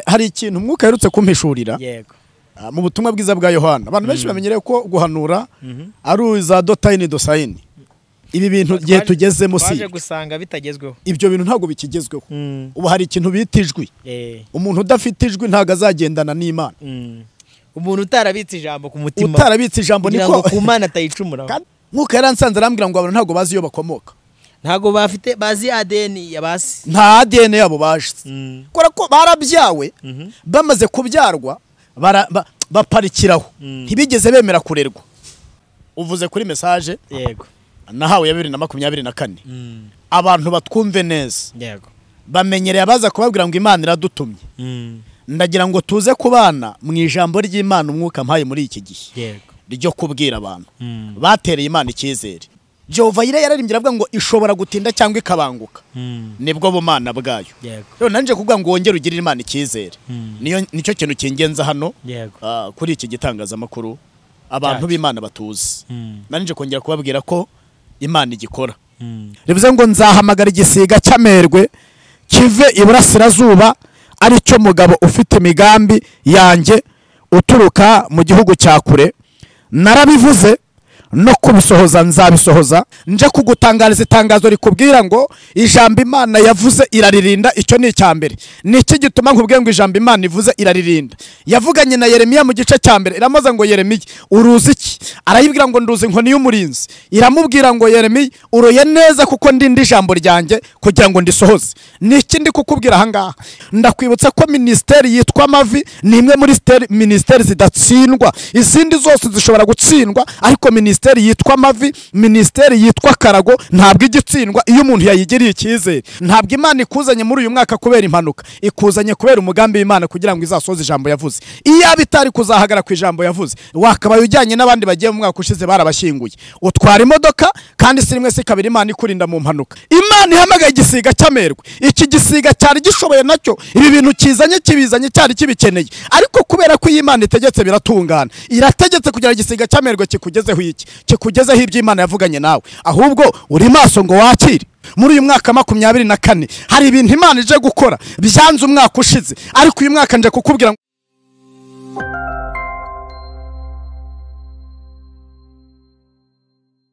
Hari ikintu umwuka yerutse kumpishurira. Yego. Mu butumwa bwiza bwa Yohana abantu benshi bamenyereye ko guhanura ari za dotayini dosayini. Ibi bintu gihe tugezemo si twaje gusanga bitagezweho. Ibyo bintu ntabwo bikigezweho. Ubu hari ikintu bita ijwi. Umuntu udafite ijwi ntago azagendana n'Imana. Umuntu utarabitse ijambo ku mutima. Utarabitse ijambo niko ku Mana atayicumura. Mwuka yaransanze arambwira ngo abantu ntago bazi iyo bakomoka. Ntago bafite bazi ADN yabasi. Nta ADN yabo baje. Kora ko barabyawe bamaze kubyarwa baparikiraho. Ntibigeze bemera kurerwa. Uvuze kuri message. Yego. Nahawe ya 2024. Abantu batwumve neza. Yego. Bamenyereye abaza kubabwira ngo Imana iradutumye. Ndagira ngo tuze kubana mu ijambo ry'Imana umwuka mpaye muri iki gihe. Yego. Ryo kubwira abantu. Batereye Imana icyizere. Jehova yararimbye aravuga ngo ishobora gutinda cyangwa ikabanguka. Nibwo bumana bwayo. Yego. Rero nanje kuvuga ngo wongere ugirire Imana icyizere. Niyo nicyo kintu kingenza hano. Yego. Kuri iki gitangazamakuru abantu b'Imana batuzi. Nanje kongera kubabwira ko Imana igikora. Rivuze ngo nzahamagara igisiga cy'amerwe kive iburasirazuba ari cyo mugabo ufite imigambi yanjye uturuka mu gihugu cya kure. Narabivuze no kubisohoza nzabisohoza. Nje kugutangariza itangazo rikubwira ngo ijambo Imana yavuze iraririnda. Icyo ni icya mbere. Niki gituma nkubwiye ngo ijambo Imana ivuze iraririnda? Yavuganye na Yeremiya mu gice cya mbere iramubaza ngo Yeremiya uruzi iki? Arayibwira ngo nduzi inkoni y'umurinzi. Iramubwira ngo Yeremiya uroye neza kuko ndinda ijambo ryanjye kugira ngo ndisohoze. Niki ndi kukubwira aha ngaha? Ndakwibutsa ko ministeri yitwa Mavi ni imwe muri ministeri zidatsindwa. Izindi zose zishobora gutsindwa ariko ministeri yitwa Mavi, ministeri yitwa Karago ntabwo igitsindwa iyo umuntu yayigiriye icyizere. Ntabwo Imana ikuzanye muri uyu mwaka kubera impanuka, ikuzanye kubera umugambi w'Imana kugira ngo izasoze ijambo yavuze. Iyo bitari kuzahagara ku ijambo yavuze, wakabaye ujyanye n'abandi bagiye mu mwaka ushize barabashyinguye. Utwara imodoka kandi si rimwe si kabiri Imana ikurinda mu mpanuka. Imana ihamagaye igisiga cy'amerwe. Iki gisiga cyari gishoboye nacyo ibi bintu kizanye kibizanye cyari kibikeneye, ariko kubera ko Imana itegetse biratungana. Irategetse kugira igisiga cy'amerwe kikugezeho iki kikugezeho ibyo Imana yavuganye nawe. Ahubwo uri maso ngo wakire. Muri uyu mwaka 24 hari ibintu Imana ije gukora byanze umwaka ushize, ariko uyu mwaka nje kukubwira.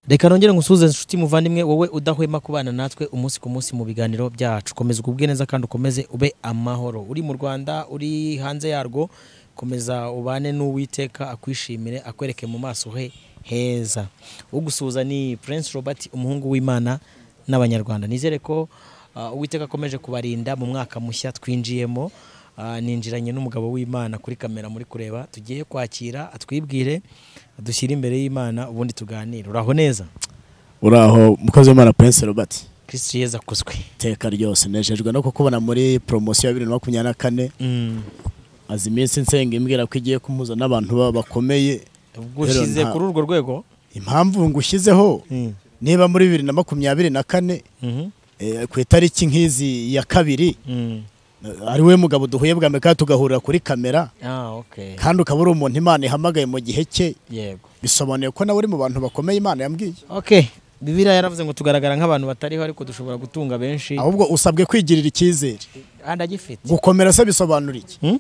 Reka nongere ngusuhuze inshuti muvandimwe wowe udahwema kubana natwe umunsi ku munsi mu biganiro byacu. Komeza ugubwe neza kandi ukomeze ube amahoro. Uri mu Rwanda, uri hanze yarwo, komeza ubane n'Uwiteka akwishimire akwereke mu maso he heza. Ugusuhuza ni Prince Robert umuhungu w'Imana n'Abanyarwanda. Nizere ko Uwiteka akomeje kubarinda mu mwaka mushya twinjiyemo. Ninjiranye n'umugabo w'Imana kuri kamera muri kureba, tugiye kwakira atwibwire adushyire imbere y'Imana ubundi tuganire. Uraho neza? Uraho mukozi w'Imana Prince Robert. Kristo Yesu akuzwe. Teka ryose nejejwe no kukubona muri promotion ya 2024. Azi iminsi nsenga imbwira ko igiye kumuza n'abantu bakomeye. Ubwo ushize kuri urwo rwego? Impamvu ngushyizeho niba muri 2024 ku itariki nk'izi ya kabiri ari we mugabo duhuye bwa mbere kandi tugahurira kuri kamera. Kandi ukaba uri umuntu Imana ihamagaye mu gihe cye. Yego. Bisobanuye ko nawe uri mu bantu bakomeye Imana yambwiye. Bibiliya yaravuze ngo tugaragara nk'abantu batariho ariko dushobora gutunga benshi. Ahubwo usabwe kwigirira icyizere. Andagifite. Gukomera se bisobanura iki?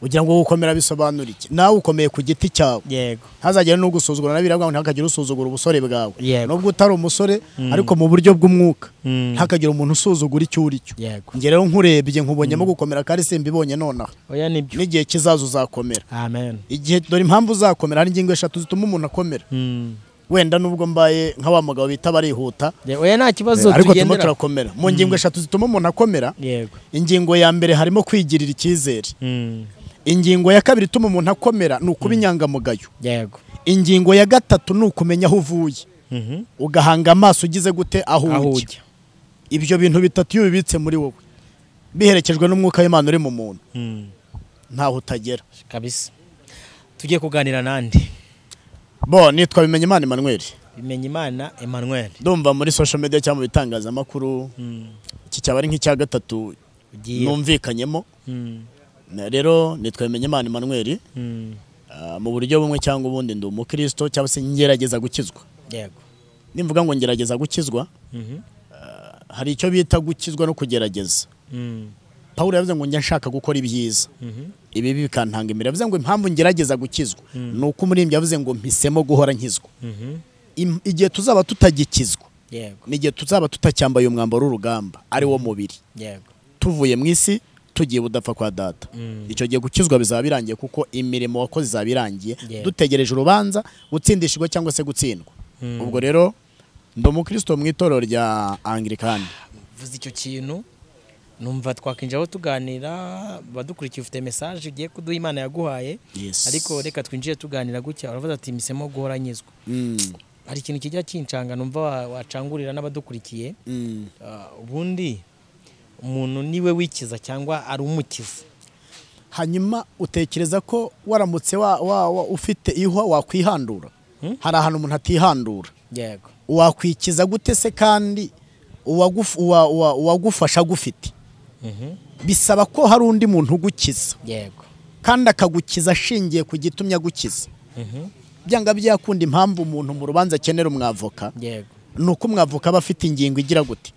Ugira ngo gukomera bisobanura iki? Nawe ukomeye ku giti cyawe. Yego. Ntazagire n'ugusuzugura nabira ngo ntakagira usuzugura ubusore bwawe. Nubwo utari umusore ariko mu buryo bw'umwuka ntakagira umuntu usuzugura icyo uri cyo. Nge rero nkurebye nkubonyemo gukomera kandi simbibonye nonaha. Oya nibyo. N'igihe kizaza uzakomera. Amen. Igihe dore impamvu uzakomera hari ingingo eshatu zituma umuntu akomera. Wenda nubwo mbaye nka wa mugabo bita barihuta. Oya nta kibazo tugendera. Ariko turakomera. Mu ngingo eshatu zituma umuntu akomera. Yego. Ingingo ya mbere harimo kwigirira icyizere. Ingingo ya kabiri ituma umuntu akomera ni ukuba inyangamugayo. Yego. Ingingo ya gatatu ni ukumenya aho uvuye. Ugahanga amaso ugize gute aho ujya. Ibyo bintu bitatu iyo ubibitse muri wowe biherekejwe n'umwuka w'Imana uri mu muntu ntaho utagera. Kabisa. Tugiye kuganira nande? Bo nitwa Bimenyimana Emmanuel. Bimenyimana Emmanuel. Ndumva muri social media cyangwa mu bitangazamakuru iki cyaba ari nk'icya gatatu numvikanyemo. Rero nitwa Bimenyimana Emmanuel. Mu buryo bumwe cyangwa ubundi ndi umukristo cyangwa se ngerageza gukizwa. Yego. Nimvuga ngo ngerageza gukizwa, hari icyo bita gukizwa no kugerageza. Pawulo yavuze ngo njya nshaka gukora ibyiza, ibibi bikantanga imbere. Yavuze ngo impamvu ngerageza gukizwa ni uko umuririmbyi yavuze ngo mpisemo guhora nkizwa. Igihe tuzaba tutagikizwa, ni igihe tuzaba tutacyambaye umwambaro w'urugamba ari wo mubiri, tuvuye mu isi tugiye budapfa kwa data. Icyo gihe gukizwa bizaba birangiye, kuko imirimo wakoze izaba irangiye, dutegereje urubanza, gutsindishirwa cyangwa se gutsindwa. Ubwo rero ndi umukristo mu itorero rya Anglikani. Vuze icyo kintu numva twakinjaho tuganira, badukurikiye ufite message ugiye kuduha Imana yaguhaye. Ariko reka twinjiye tuganira gutya, uravuze ati misemo guhora nyizwa. Hari ikintu kijya kincanga numva wacangurira n'abadukurikiye. Ubundi umuntu niwe wikiza cyangwa ari umukiza? Hanyuma utekereza ko waramutse ufite ihwa wakwihandura? Hari ahantu umuntu atihandura. Yego. Wakwikiza gute se kandi uwagufasha gufite? Bisaba ko hari undi muntu ugukiza. Yego. Kandi akagukiza ashingiye ku gitumye agukiza. Byanga byakunda impamvu umuntu mu rubanza akenera umwavoka. Yego. Nuko umwavoka aba afite ingingo igira gute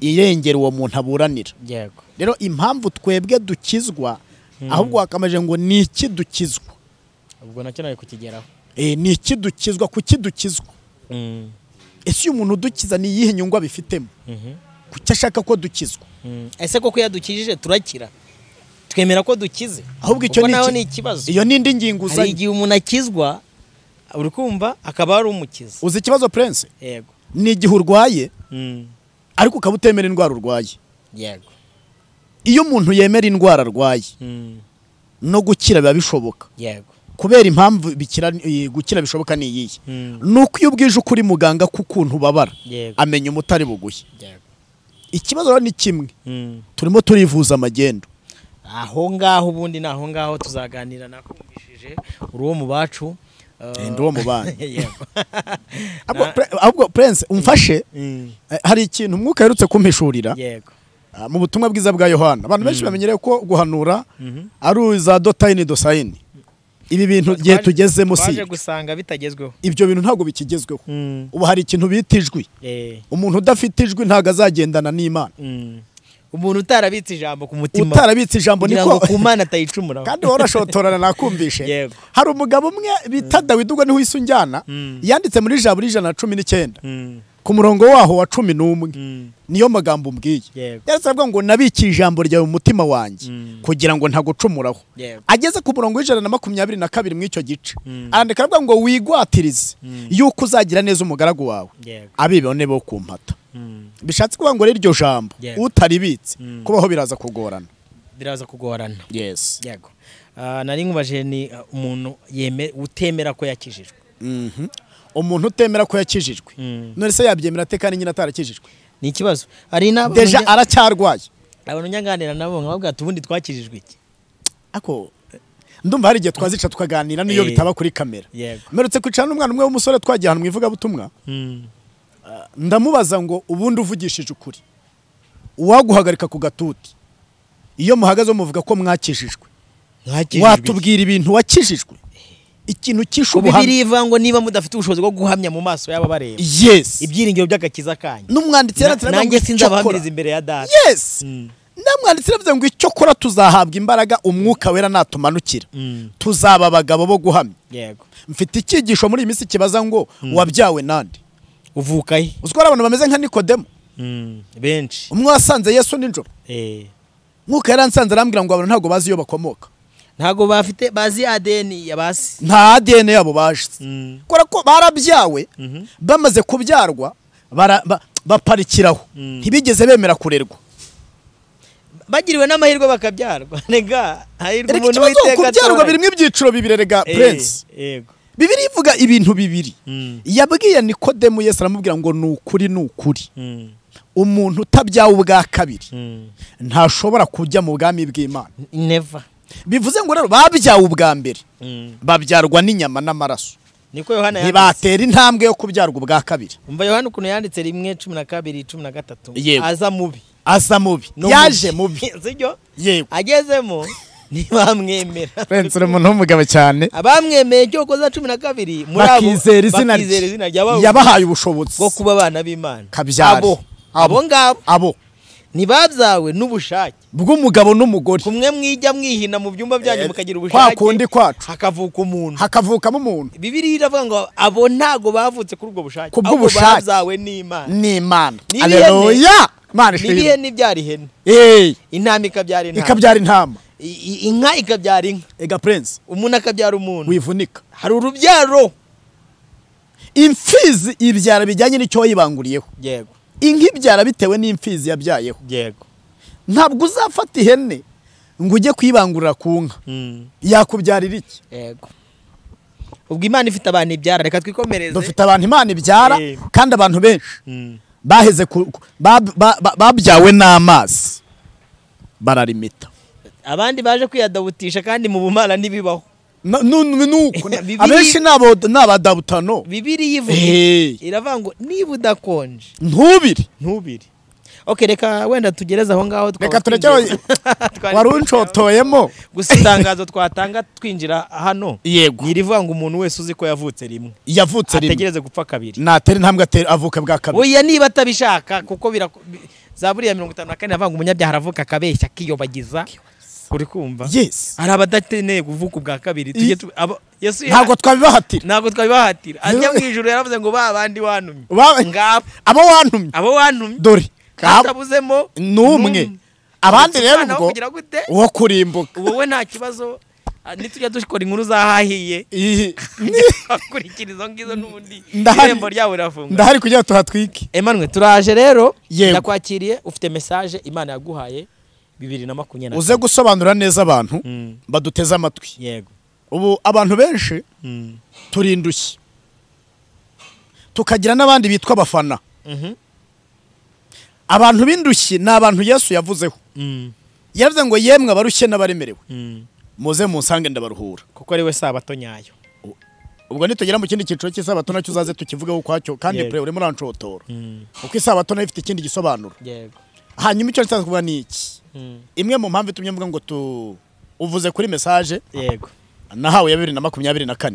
irengera uwo muntu aburanira. Yego. Rero impamvu twebwe dukizwa, ahubwo wakamaje ngo ni iki dukizwa? Ubwo nacyo nawe kukigeraho. Ni iki dukizwa? Kuki dukizwa? Ese uyu muntu udukiza ni iyihe nyungu abifitemo? Kuki ashaka ko dukizwa? Ese koko yadukijije turakira? Twemera ko dukize? Ahubwo icyo ni ikibazo. Iyo ni indi ngingo uzanye. Hari igihe umuntu akizwa uri kumva akaba ari umukiza. Uzi ikibazo Prince? Yego. Ni igihe urwaye ariko ukaba utemera indwara urwaye. Yego. Iyo umuntu yemera indwara arwaye no gukira biba bishoboka. Yego. Kubera impamvu gukira bishoboka ni iyihe? Nuko iyo ubwije ukuri muganga kukuntu ubabara, amenya umutari buguhe. Yego. Ikibazo rero ni kimwe, turimo turivuza amagendo. Aho ngaho ubundi naho ngaho tuzaganira, nakumvishije uri uwo mu bacu. Ndi uwo mu bana. Ahubwo Prince umfashe, hari ikintu umwuka yerutse kumpishurira. Yego. Mu butumwa bwiza bwa Yohana, abantu benshi bamenyereye ko guhanura ari za dotayini dosayini. Ibi bintu gihe tugezemo si twaje gusanga bitagezweho. Ibyo bintu ntago bikigezweho. Ubu hari ikintu bita ijwi. Umuntu udafite ijwi ntago azagendana n'Imana. Umuntu utarabitse ijambo ku mutima, utarabitse ijambo niko ku Mana atayicumura. Kandi worashotorana nakumvishe. Hari umugabo umwe bita Dawidi, ubwo niho isunjyana, yanditse muri Zaburi 119 ku murongo waho wa 11, niyo magambo umbwiye. Yarasabwa ngo nabiki ijambo ryawe mu mutima wanjye kugira ngo ntagucumuraho. Ageze ku murongo wa 122 mw'icyo gice, arandika aravuga ngo wigwatirize yuko uzagira neza umugaragu wawe, abibone bo kumpata. Bishatse kuvuga ngo iryo jambo utaribitse kubaho biraza kugorana. Biraza kugorana. Yes. Yego. Nari nkubaje ni umuntu utemera ko yakijijwe. Umuntu utemera ko yakijijwe, none se yabyemera ate kandi nyina atarakijijwe? Ni ikibazo. Hari n'abantu deja aracyarwaye. Abantu nyanganira nabo nkababwira ati ubundi twakijijwe iki? Ako ndumva hari igihe twazica tukaganira niyo bitaba kuri kamera. Mperutse kwicara n'umwana umwe w'umusore twagiye ahantu mu ivugabutumwa, ndamubaza ngo ubundi uvugishije ukuri uwaguhagarika ku gatuti iyo muhagaze muvuga ko mwakijijwe, watubwira ibintu wakijijwe? Ikintu cyishubuhamya. Bibiliya ivuga ngo niba mudafite ubushobozi bwo guhamya mu maso y'aba bareba, yes, ibyiringiro by'agakiza kanyu. N'umwanditsi yaratse nanjye sinzabahamiriza imbere ya data. Yes. N'umwanditsi yavuze ngo icyo kora tuzahabwa imbaraga umwuka wera natumanukira, tuzaba abagabo bo guhamya. Yego. Mfite icyigisho muri iyi minsi kibaza ngo wabyawe nande? Uvuka he? Uziko ari abantu bameze nka Nikodemo benshi. Umwe wasanze Yesu nijoro. Mwuka yaransanze arambwira ngo abantu ntago bazi iyo bakomoka. Ntago bafite bazi ADN yabasi. Nta ADN yabo baje. Kora ko barabyawe, bamaze kubyarwa baparikiraho. Ntibigeze bemera kurerwa. Bagiriwe n'amahirwe bakabyarwa. Rega hahirwa umuntu witeka. Kubyarwa birimo ibyiciro bibiri rega Prince. Yego. Bibiliya ivuga ibintu bibiri. Yabwiye Nikodemu, Yesu aramubwira ngo ni ukuri ni ukuri. Umuntu utabyawe ubwa kabiri ntashobora kujya mu bwami bw'Imana. Never. Bivuze ngo rero babyawe ubwa mbere babyarwa n'inyama n'amaraso. Niko Yohana yanditse. Ntibatera intambwe yo kubyarwa ubwa kabiri. Umva Yohana ukuntu yanditse 1:12 13, aza mubi. Aza mubi. Yaje mubi. Sibyo? Yego. Agezemo ntibamwemera. Prince uri umuntu w'umugabo cyane. Abamwemeye cyokoza 12 muri abo bakizera izina rye yabahaye ubushobozi bwo kuba abana b'Imana. Kabyara. Abo ngabo abo ntibabyawe n'ubushake. Bw'umugabo n'umugore. Kumwe mwijya mwihina mu byumba byanyu mukagira Kwa ubushake. kundi kwacu. Hakavuka umuntu. Hakavukamo umuntu. Bibiliya iravuga ngo abo ntago bavutse kuri ubwo bushake. Ku bw'ubushake. Ahubwo babyawe n'Imana. N'Imana. Niba ihene- Haleluya. Imana Niba ishimwe. ihene ibyara ihene. Intama ikabyara intama. Ikabyara intama. Inka ikabyara inka. Ega Prince. Umuntu akabyara umuntu. Wivunika. Hari urubyaro. Imfizi ibyara bijyanye n'icyo wayibanguriyeho. Yego. Inka ibyara bitewe n'imfizi yabyayeho. Yego. Ntabwo uzafata ihene ngo ujye kuyibangurira ku nka. Yakubyarira iki? Yego. Ubwo Imana ifite abantu ibyara, reka twikomereze. Dufite abantu Imana ibyara kandi abantu benshi baheze babyawe n'amazi bararimita. Abandi baje kwiyadabutisha kandi mu bumana ntibibaho. Nuko abenshi nabo nabadabutano. Bibiliya ivuga iravuga ngo niba udakonje ntubire. Ntubire. Okay, reka wenda tugereze aho ngaho. Reka tureke wari uncotoyemo. Gusa itangazo twatanga twinjira hano. Yego. Irivuga ngo umuntu wese uzi ko yavutse rimwe. Yavutse rimwe. Ategereze gupfa kabiri. Natera intambwe avuka bwa kabiri. Oya niba atabishaka kuko Zaburi ya 54 avuga ngo umunyabyaha aravuka akabeshya akiyobagiza. Uri kumva? Yes. Hari abadakeneye kuvuka ubwa kabiri. Tujye Yesu ntabwo twabibahatira. Ntabwo twabibahatira. Ajya mu ijuru yaravuze ngo ba bandi wantumye. Ngabo abo wantumye. Abo wantumye. Dore katabuzemo numwe. Abandi rero ubwo uwo kurimbuka. Wowe nta kibazo nitujya dukora inkuru zahahiye. Akurikirizo ngizo n'ubundi irembo ryawe rirafunga. Ndahari kugira tuhatwike. Emmanuel turaje rero ndakwakiriye ufite message Imana yaguhaye 2024. Uze gusobanura neza abantu baduteze amatwi. Yego. Ubu abantu benshi turindushye. Tukagira n'abandi bitwa abafana. Abantu b'indushyi ni abantu Yesu yavuzeho. Yavuze ngo yemwe abarushye n'abaremerewe. Muze munsange ndabaruhura. Kuko ari we sabato nyayo. Ubwo nitugera mu kindi cyiciro cy'isabato nacyo uzaze tukivugeho kwacyo kandi pre urimo urancotora. Kuko isabato nayo ifite ikindi gisobanuro. Yego. Hanyuma icyo nsanzwe kuvuga ni iki? Imwe mu mpamvu itumye mvuga ngo tu uvuze kuri message. Yego. Nahawe ya 2024.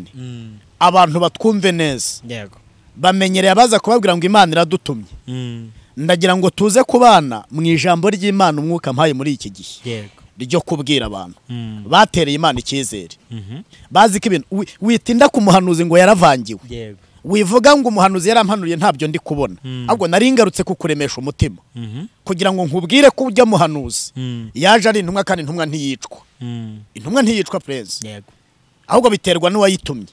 Abantu batwumve neza. Yego. Bamenyereye abaza kubabwira ngo Imana iradutumye. Ndagira ngo tuze kubana mu ijambo ry'Imana umwuka mpaye muri iki gihe. Yego. Ryo kubwira abantu. Batereye Imana icyizere. Bazi ko ibintu witinda ku muhanuzi ngo yaravangiwe. Yego. Wivuga ngo umuhanuzi yarampanuriye ntabyo ndi kubona. Ahubwo nari ngarutse kukuremesha umutima. Kugira ngo nkubwire ko ujya muhanuzi. Yaje ari intumwa kandi intumwa ntiyicwa. Intumwa ntiyicwa Prince. Yego. Ahubwo biterwa n'uwayitumye.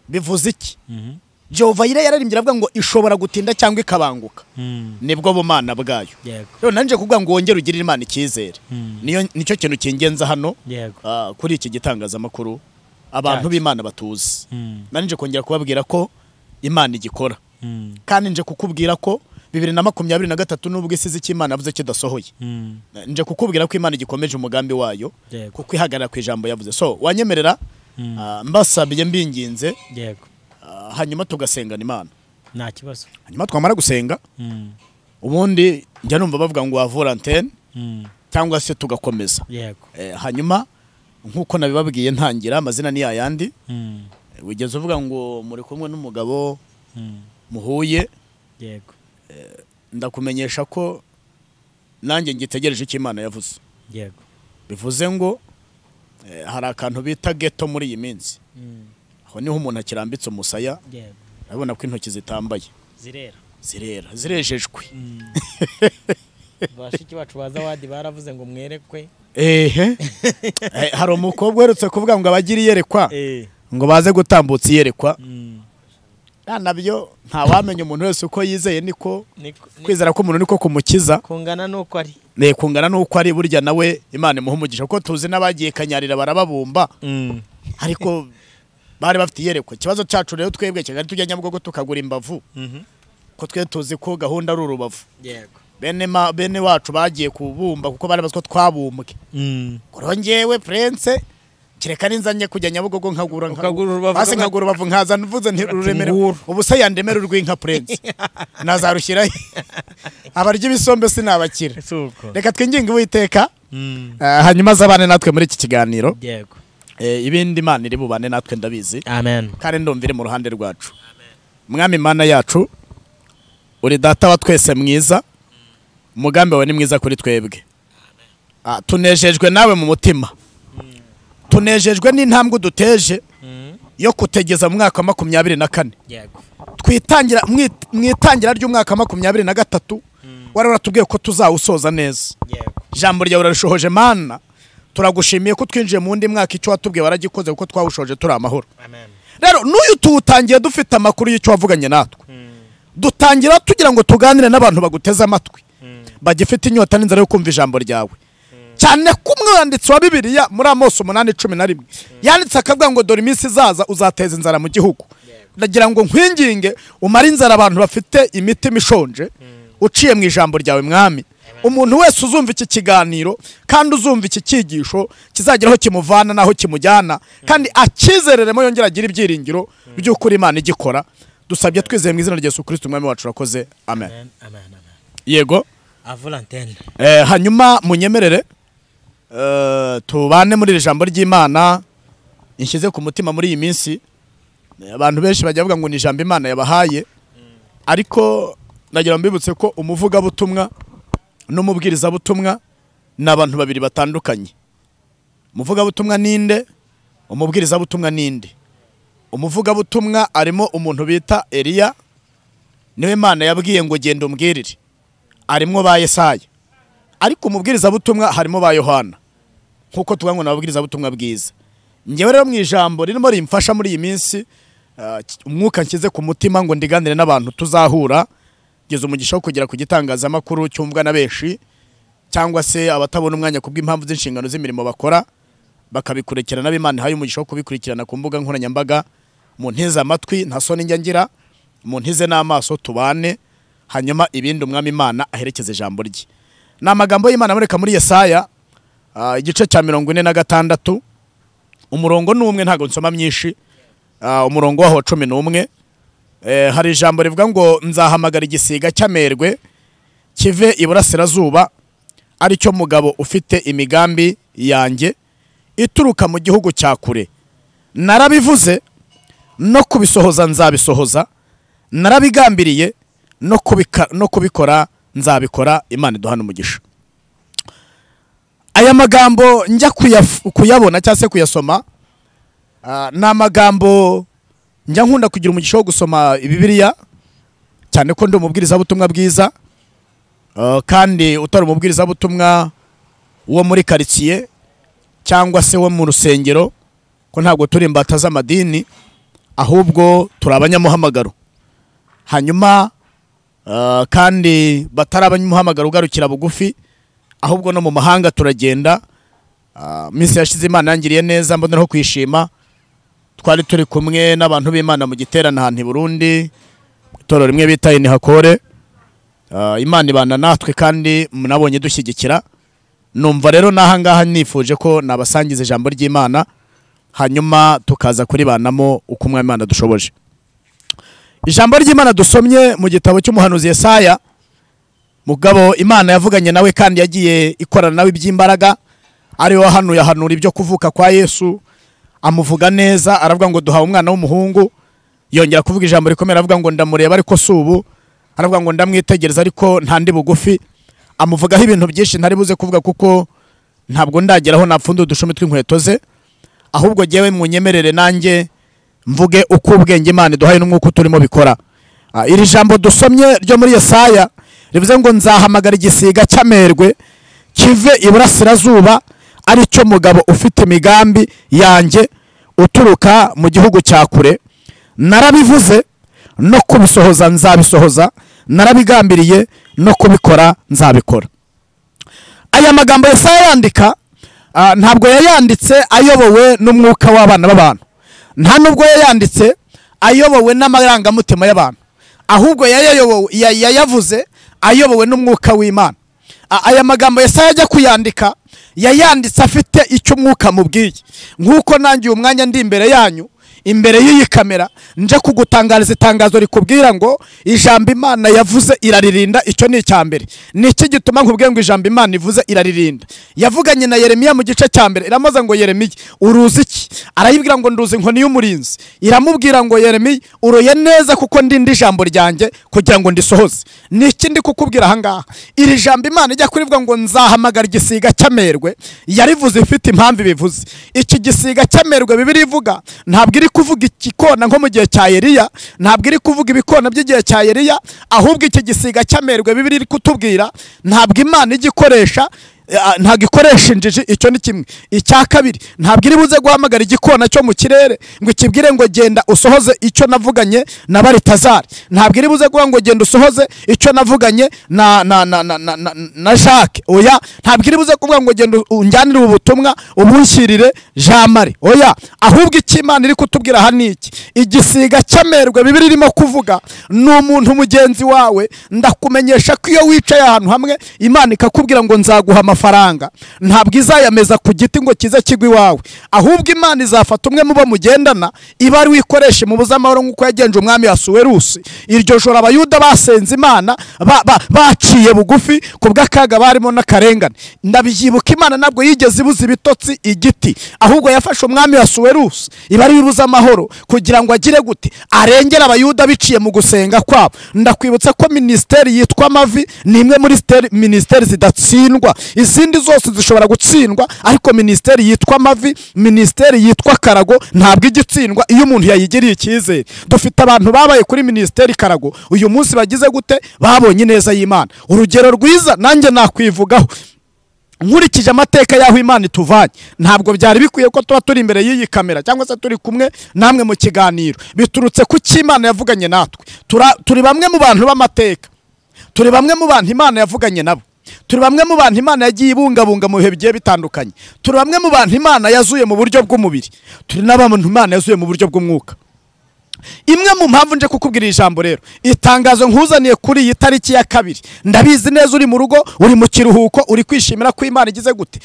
Bivuze iki? Jehova yararimbye avuga ngo ishobora gutinda cyangwa ikabanguka. Nibwo bumana bwayo. Rero nanje kuvuga ngo wongere ugirire Imana icyizere. Niyo nicyo kintu kingenza hano kuri iki gitangazamakuru abantu b'Imana batuzi. Nanje kongera kubabwira ko Imana igikora. Kandi nje kukubwira ko 2023 nubwo isize cy'Imana yavuze kidasohoye. Nje kukubwira ko Imana igikomeje umugambi wayo kuko ihagarara ku ijambo yavuze. So wanyemerera mbasabiye mbinginze. Yego. Hanyuma tugasengana Imana. Nta kibazo. Hanyuma twamara gusenga ubundi njya numva bavuga ngo wavura antenne cyangwa se tugakomeza. Yego. Hanyuma nkuko nabibabwiye ntangira amazina ni yayandi. Wigeze uvuga ngo muri kumwe n'umugabo muhuye. Yego. Ndakumenyesha ko nanjye ngitegereje icyo Imana yavuze. Yego. Bivuze ngo hari akantu bita ghetto muri iyi minsi. Aho niho umuntu akirambitse umusaya. Yego. Urabona ko intoki zitambaye. Zirera. Zirera, zirejejwe. Bashiki bacu baza wadi baravuze ngo mwerekwe. Ehe. Hari umukobwa uherutse kuvuga ngo abagira iyerekwa ngo baze gutambutsa iyerekwa. Nabyo nta wamenya umuntu wese uko yizeye niko kwizera ko umuntu niko kumukiza. Kungana nuko ari. Ne kungana nuko ari burya nawe Imana imuha umugisha kuko tuzi n'abagiye kanyarira barababumba. Ariko bari bafite iyerekwa. Ikibazo cyacu rero twebwe Kigali tujya Nyabugogo tukagura imbavu. Ko twe tuzi ko gahunda ari urubavu. Yego. Bene wacu bagiye kubumba kuko bari bazi ko twabumbwe. Korongewe Prince kireka ninzanye kujya Nyabugogo nkagura basi nkagura urubavu nkaza nvuze nti ruremere ubu se yandemera urw'inka Prince nazarushyiraho abarya ibisombe sinabakira. Reka twinginge Uwiteka hanyuma azabane natwe muri iki kiganiro. Yego. Ibindi Imana iri bubane natwe ndabizi. Amen. Kandi ndumvire mu ruhande rwacu. Mwami Imana yacu uri data wa twese mwiza. Umugambi wawe ni mwiza kuri twebwe. Tunejejwe nawe mu mutima, tunejejwe n'intambwe duteje yo kutegeza mu mwaka wa 24. Yego. Twitangira mwitangira ry'umwaka wa 23 wari waratubwiye ko tuzawusoza neza. Yego. Ijambo ryawe urarishohoje Mana, turagushimiye ko twinjiye mu wundi mwaka icyo watubwiye waragikoze kuko twawushoje turi amahoro. Amen. Rero n'uyu tuwutangiye dufite amakuru y'icyo wavuganye natwe. Dutangira tugira ngo tuganire n'abantu baguteze amatwi, bagifite inyota n'inzara yo kumva ijambo ryawe. Cyane ko umwanditsi wa Bibiliya muri Amosi 8:11 yanditse akavuga ngo dore iminsi izaza uzateza inzara mu gihugu. Ndagira ngo nkwinginge umare inzara abantu bafite imitima ishonje uciye mu ijambo ryawe Mwami. Umuntu wese uzumva iki kiganiro kandi uzumva iki cyigisho kizageraho kimuvana naho kimujyana, kandi akizereremo yongera agira ibyiringiro by'ukuri Imana igikora. Dusabye twizeye mu izina rya Yesu Kristo Umwami wacu, urakoze. Amen. Amen. Amen. Amen. Yego. Avolantene. Hanyuma munyemerere tubane muri iri jambo ry'Imana inshyize ku mutima muri iyi minsi. Abantu benshi bajya bavuga ngo ni ijambo Imana yabahaye, ariko nagira mbibutse ko umuvugabutumwa n'umubwirizabutumwa ni abantu babiri batandukanye. Umuvugabutumwa ninde? Umubwirizabutumwa ninde? Umuvugabutumwa arimo umuntu bita Eliya, niwe Imana yabwiye ngo genda umbwirire, arimo ba Yesaya. Ariko umubwirizabutumwa harimo ba Yohana, nkuko tuvuga ngo nababwirizabutumwa bwiza. Njyewe rero mu ijambo ririmo rimfasha muri iyi minsi, umwuka nshyize ku mutima ngo ndiganire n'abantu tuzahura, ngeze umugisha wo kugera ku gitangazamakuru cyumvwa na benshi, cyangwa se abatabona umwanya kubw'impamvu z'inshingano z'imirimo bakora bakabikurikirana, n'Imana ihaye umugisha wo kubikurikirana ku mbuga nkoranyambaga. Muntize amatwi nta soni njya ngira, muntize n'amaso tubane, hanyuma ibindi Umwami Imana aherekeze ijambo rye. Ni amagambo y'Imana aboneka muri Yesaya igice cya 46, umurongo ni umwe, ntago nsoma myinshi, umurongo waho 11. Hari ijambo rivuga ngo nzahamagara igisiga cy'amerwe kive iburasirazuba, aricyo mugabo ufite imigambi yanjye ituruka mu gihugu cya kure. Narabivuze no kubisohoza nzabisohoza, narabigambiriye no kubikora nzabikora. Imana iduhana umugisha. Aya magambo njya kuyabona cyangwa se kuyasoma, ni amagambo njya nkunda kugira umugisha wo gusoma Bibiliya, cyane ko ndi umubwirizabutumwa bwiza, kandi utari umubwirizabutumwa wo muri quartier cyangwa se wo mu rusengero, ko ntabwo turi imbata z'amadini, ahubwo turi abanyamuhamagaro. Hanyuma kandi batari abanyamuhamagaro ugarukira bugufi, ahubwo no mu mahanga turagenda. Minsi yashize Imana yangiriye neza, mboneraho kwishima. Twari turi kumwe n'abantu b'Imana mu giterane ahantu i Burundi, itorero rimwe bita Inihakore. Imana ibana natwe kandi nabonye dushyigikira. Numva rero naha ngaha nifuje ko nabasangiza ijambo ry'Imana, hanyuma tukaza kuribanamo uko Umwami Imana dushoboje. Ijambo ry'Imana dusomye mu gitabo cy'umuhanuzi Yesaya, mugabo Imana yavuganye nawe kandi yagiye ikorana nawe iby'imbaraga, ari we wahanuye ahanura ibyo kuvuka kwa Yesu, amuvuga neza, aravuga ngo duhawe umwana w'umuhungu. Yongera kuvuga ijambo rikomeye, aravuga ngo ndamureba ariko si ubu, aravuga ngo ndamwitegereza ariko ntandi bugufi. Amuvugaho ibintu byinshi ntari buze kuvuga kuko ntabwo ndageraho napfunda udushumi tw'inkweto ze, ahubwo jyewe munyemerere nanjye mvuge uko ubwenge Imana iduhaye n'umwuka turimo bikora. Iri jambo dusomye ryo muri Yesaya rivuze ngo nzahamagara igisiga cy'amerwe kive iburasirazuba, aricyo mugabo ufite imigambi yanjye uturuka mu gihugu cya kure. Narabivuze no kubisohoza nzabisohoza, narabigambiriye no kubikora nzabikora. Aya magambo Yesaya yandika ntabwo yayanditse ayobowe n'umwuka w'abana b'abantu, nta nubwo yayanditse ayobowe n'amarangamutima y'abantu, ahubwo yayavuze ayobowe n'umwuka w'Imana. Aya magambo Yesaya ajya kuyandika yayanditse afite icyo umwuka mubwiye. Nkuko nanjye uyu mwanya ndi imbere yanyu, imbere y'iyi kamera nje kugutangariza itangazo rikubwira ngo ijambo Imana yavuze iraririnda. Icyo ni icya mbere. Ni iki gituma nkubwiye ngo ijambo Imana ivuze iraririnda? Yavuganye na Yeremiya mu gice cya mbere, iramubaza ngo Yeremiya uruzi iki? Arayibwira ngo nduzi inkoni y'umurinzi. Iramubwira ngo Yeremiya uroye neza kuko ndinda ijambo ryanjye kugira ngo ndisohoze. Ni iki ndi kukubwira aha ngaha? Iri jambo Imana ijya kurivuga ngo nzahamagara igisiga cy'amerwe, yarivuze ifite impamvu ibivuze. Iki gisiga cy'amerwe Bibiliya ivuga ntabwo iri kuvuga ikikona nko mu gihe cya Eliya, ntabwo iri kuvuga ibikona by'igihe cya Eliya, ahubwo iki gisiga cy'amerwe Bibiliya iri kutubwira ntabwo Imana igikoresha, ntabwo ikoresha injiji. Icyo ni kimwe. Icya kabiri, ntabwo iri buze guhamagara igikona cyo mu kirere ngo ikibwire ngo genda usohoze icyo navuganye na Baritazari. Ntabwo iri buze guha ngo genda usohoze icyo navuganye na na na na na, na, na Jacques. Oya, ntabwo iri buze kuvuga ngo genda unjyanire ubu butumwa ubunshyirire Jean Marie. Oya, ahubwo icyo Imana iri kutubwira aha ni iki? Igisiga cy'amerwe Bibiliya irimo kuvuga ni umuntu mugenzi wawe. Ndakumenyesha ko iyo wicaye ahantu hamwe Imana ikakubwira ngo nzaguha amafaranga, ntabwo izayameza ku giti ngo kize kigwe iwawe, ahubwo Imana izafata umwe mubo mugendana iba ari wikoreshe mu buzamahoro nk'uko yagenje umwami Asuwerusi. Iryo joro Abayuda basenze Imana baciye bugufi ku bw'akaga barimo n'akarengane. Ndabyibuka Imana ntabwo yigeze ibuza ibitotsi igiti, ahubwo yafashe umwami Asuwerusi iba ari wibuza amahoro kugira ngo agire gute arengere Abayuda biciye mu gusenga kwabo. Ndakwibutsa ko minisiteri yitwa Amavi ni imwe muri minisiteri zidatsindwa. Izindi zose zishobora gutsindwa, ariko minisiteri yitwa Amavi, minisiteri yitwa Karago ntabwo igitsindwa iyo umuntu yayigiriye icyizere. Dufite abantu babaye kuri minisiteri Karago uyu munsi bagize gute? Babonye ineza y'Imana. Urugero rwiza nanjye nakwivugaho nkurikije amateka y'aho Imana ituvanye, ntabwo byari bikwiye ko tuba turi imbere y'iyi kamera cyangwa se turi kumwe namwe mu kiganiro. Biturutse ku cyo Imana yavuganye natwe. Turi bamwe mu bantu b'amateka, turi bamwe mu bantu Imana yavuganye nabo, turi bamwe mu bantu Imana yagiye ibungabunga mu bihe bigiye bitandukanye, turi bamwe mu bantu Imana yazuye mu buryo bw'umubiri, turi n'abantu Imana yazuye mu buryo bw'umwuka. Imwe mu mpamvu nje kukubwira ijambo rero, itangazo nkuzaniye kuri iyi tariki ya kabiri, ndabizi neza uri mu rugo, uri mu kiruhuko, uri kwishimira ko Imana igize gute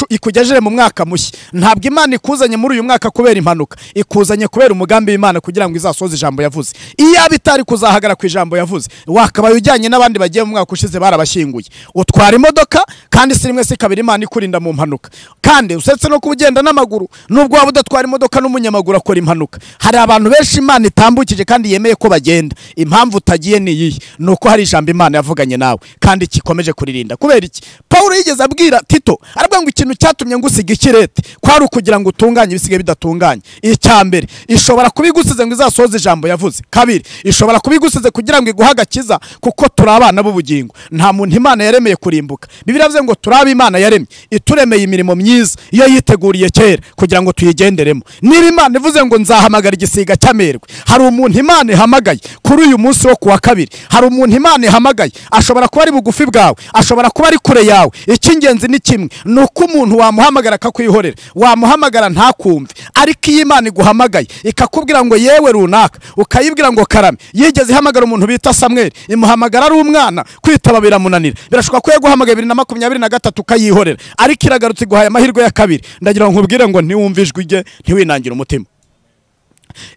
ikugejeje mu mwaka mushya. Ntabwo Imana ikuzanye muri uyu mwaka kubera impanuka, ikuzanye kubera umugambi w'Imana kugira ngo izasoze ijambo yavuze. Iyo bitari kuzahagara ku ijambo yavuze, wakabaye ujyanye n'abandi bagiye mu mwaka ushize barabashyinguye. Utwara imodoka kandi si rimwe si kabiri Imana ikurinda mu mpanuka, kandi usetse no kubugenda n'amaguru, nubwo waba udatwara imodoka n'umunyamaguru akora impanuka. Hari abantu benshi Imana itambukije kandi yemeye ko bagenda. Impamvu utagiye ni iyihe? Nuko hari ijambo Imana yavuganye nawe kandi kikomeje kuririnda. Kubera iki? Paulo yigeze abwira Tito, aravuga ngo ikintu cyatumye ngusiga ikirete kwari ukugira ngo utunganye ibisigaye bidatunganye. Icya mbere, ishobora kubigusize ngo izasohoze ijambo yavuze. Kabiri, ishobora kubigusize kugira ngo iguhe agakiza, kuko turi abana b'ubugingo. Nta muntu Imana yaremeye kurimbuka. Bibiliya yavuze ngo turi ab'Imana yaremye, ituremeye imirimo myiza iyo yiteguriye kera kugira ngo tuyigenderemo. Niba Imana ivuze ngo nzahamagara igisiga cy'amerwe, hari umuntu Imana ihamagaye kuri uyu munsi wo kuwa kabiri, hari umuntu Imana ihamagaye, ashobora kuba ari bugufi bwawe, ashobora kuba ari kure yawe. Icy'ingenzi ni kimwe, ni uko umuntu wamuhamagara akakwihorera, wamuhamagara ntakumve. Ariko iyo Imana iguhamagaye ikakubwira ngo yewe runaka, ukayibwira ngo karame. Yigeze ihamagara umuntu bita Samweli, imuhamagara ari umwana, kwitaba biramunanira. Birashoboka ko yaguhamagaye 2023 ukayihorera, ariko iragarutse iguhaye amahirwe ya kabiri. Ndagira ngo nkubwire ngo ntiwumve ijwi rye, ntiwinangire umutima.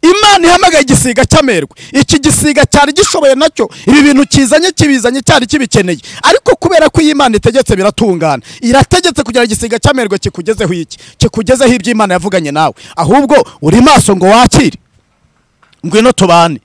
Imana ihamagaye igisiga cy'amerwe. Iki gisiga cyari gishoboye nacyo ibi bintu kizanye kibizanye cyari kibikeneye, ariko kubera ko iyi Imana itegetse biratungana. Irategetse kugira igisiga cy'amerwe kikugezeho iki, kikugezeho ibyo Imana yavuganye nawe. Ahubwo uri maso ngo wakire. Ngwino tubane,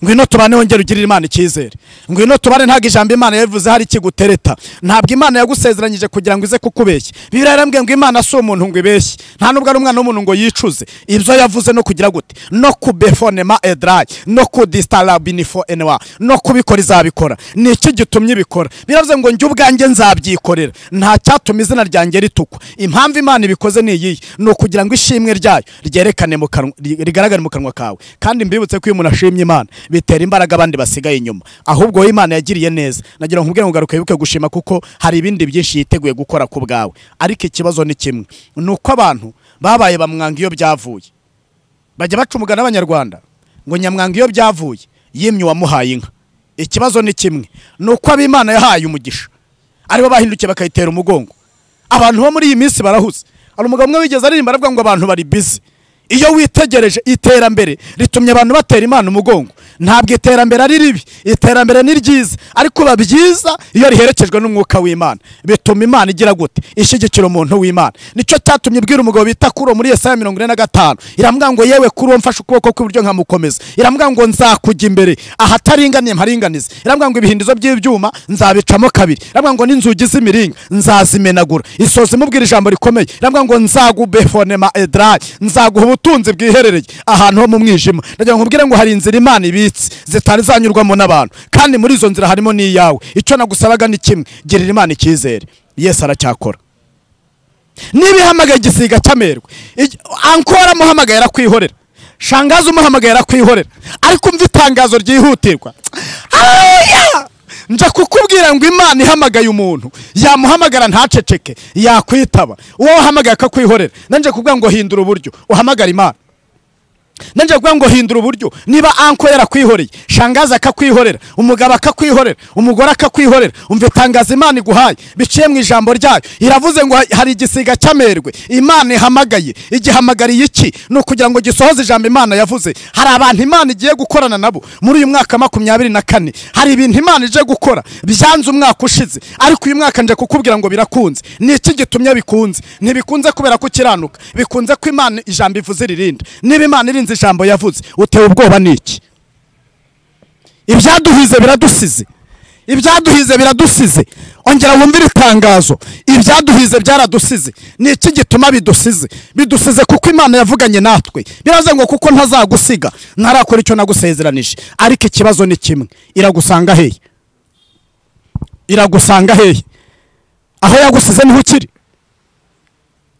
ngwino tubane, wongere ugirire Imana icyizere. Ngwino tubane, ntabwo ijambo Imana yavuze hari ikigutereta. Ntabwo Imana yagusezeranyije kugira ngo ize kukubeshya. Bibiliya yarambwiye ngo Imana si umuntu ngo ibeshye, nta nubwo ari umwana w'umuntu ngo yicuze. Ibyo yavuze no kugira gute, no kubefonema edrai, no kudistalabinifo enwa, no kubikora izabikora. Ni iki gitumye ibikora? Biravuze ngo njye ubwanjye nzabyikorera, nta cyatuma izina ryanjye ritukwa. Impamvu Imana ibikoze ni iyihe? Ni ukugira ngo ishimwe ryayo ryerekane mu kanwa, rigaragare mu kanwa kawe. Kandi mbibutse ko iyo umuntu ashimye Imana bitera imbaraga abandi basigaye inyuma. Ahubwo wowe Imana yagiriye neza, nagira ngo nkubwire ngo garuka wibuke gushima, kuko hari ibindi byinshi yiteguye gukora ku bwawe. Ariko ikibazo ni kimwe, ni uko abantu babaye bamwanga iyo byavuye. Bajya baca umugani abanyarwanda ngo nyamwanga iyo byavuye yimye uwamuhaye inka. Ikibazo ni kimwe, ni uko ab'Imana yahaye umugisha aribo bahindukiye bakayitera umugongo. Abantu bo muri iyi minsi barahuze. Hari umugabo umwe wigeze aririmba aravuga ngo abantu bari busy. Iyo witegereje iterambere ritumye abantu batera Imana umugongo. Ntabwo iterambere ari ribi, iterambere ni ryiza, ariko biba byiza iyo riherekejwe n'umwuka w'Imana. Bituma Imana igira gute? Ishyigikira umuntu w'Imana. Nicyo cyatumye ibwira umugabo bita Kuro muri Yesaya 45, iramubwira ngo yewe Kuro mfashe ukuboko kw'iburyo nkamukomeza. Iramubwira ngo nzakujya imbere ahataringaniye mparinganize. Iramubwira ngo ibihindizo by'ibyuma nzabicamo kabiri. Iramubwira ngo n'inzugi z'imiringa nzazimenagura. Isoza imubwira ijambo rikomeye, iramubwira ngo nzagubefonema edrai, nzaguha ubutunzi bwiherereye ahantu ho mu mwijima. Ndagira ngo nkubwire ngo hari inzira Imana ibitse zitari zanyurwamo n'abantu, kandi muri izo nzira harimo n'iyawe. Icyo nagusabaga ni kimwe, girira Imana icyizere. Yesu aracyakora. Niba ihamagaye igisiga cy'amerwe, ankora amuhamagaye arakwihorera, shangazi umuhamagaye arakwihorera, ariko umva itangazo ryihutirwa. Nja kukubwira ngo Imana ihamagaye umuntu, yamuhamagara ntaceceke, yakwitaba. Uwo wahamagaye akakwihorera. Nanje kubwira ngo hindura uburyo uhamagara Imana. Nanje kuvuga ngo hindura uburyo. Niba anko yarakwihoreye, shangaza akakwihorera, umugabo akakwihorera, umugore akakwihorera, umva itangazo Imana iguhaye biciye mu ijambo ryayo. Iravuze ngo hari igisiga cy'amerwe Imana ihamagaye. Igihamagariye iki? Ni ukugira ngo gisohoze ijambo Imana yavuze. Hari abantu Imana igiye gukorana nabo muri uyu mwaka 24. Hari ibintu Imana ije gukora byanze umwaka ushize, ariko uyu mwaka nje kukubwira ngo birakunze. Ni iki gitumye bikunze? Ntibikunze kubera ko ukiranuka, bikunze ko Imana ijambo ivuze ririnda. Niba Imana irinze ijambo yavuze, utewe ubwoba niki? Ibyaduhize biradusize, ibyaduhize biradusize. Ongera wumvire itangazo, ibyaduhize byaradusize. Ni iki gituma bidusize? Bidusize kuko Imana yavuganye natwe. Biravuze ngo kuko ntazagusiga ntarakora icyo nagusezeranije. Ariko ikibazo ni kimwe, iragusanga hehe? Iragusanga hehe? Aho yagusize niho ukiri.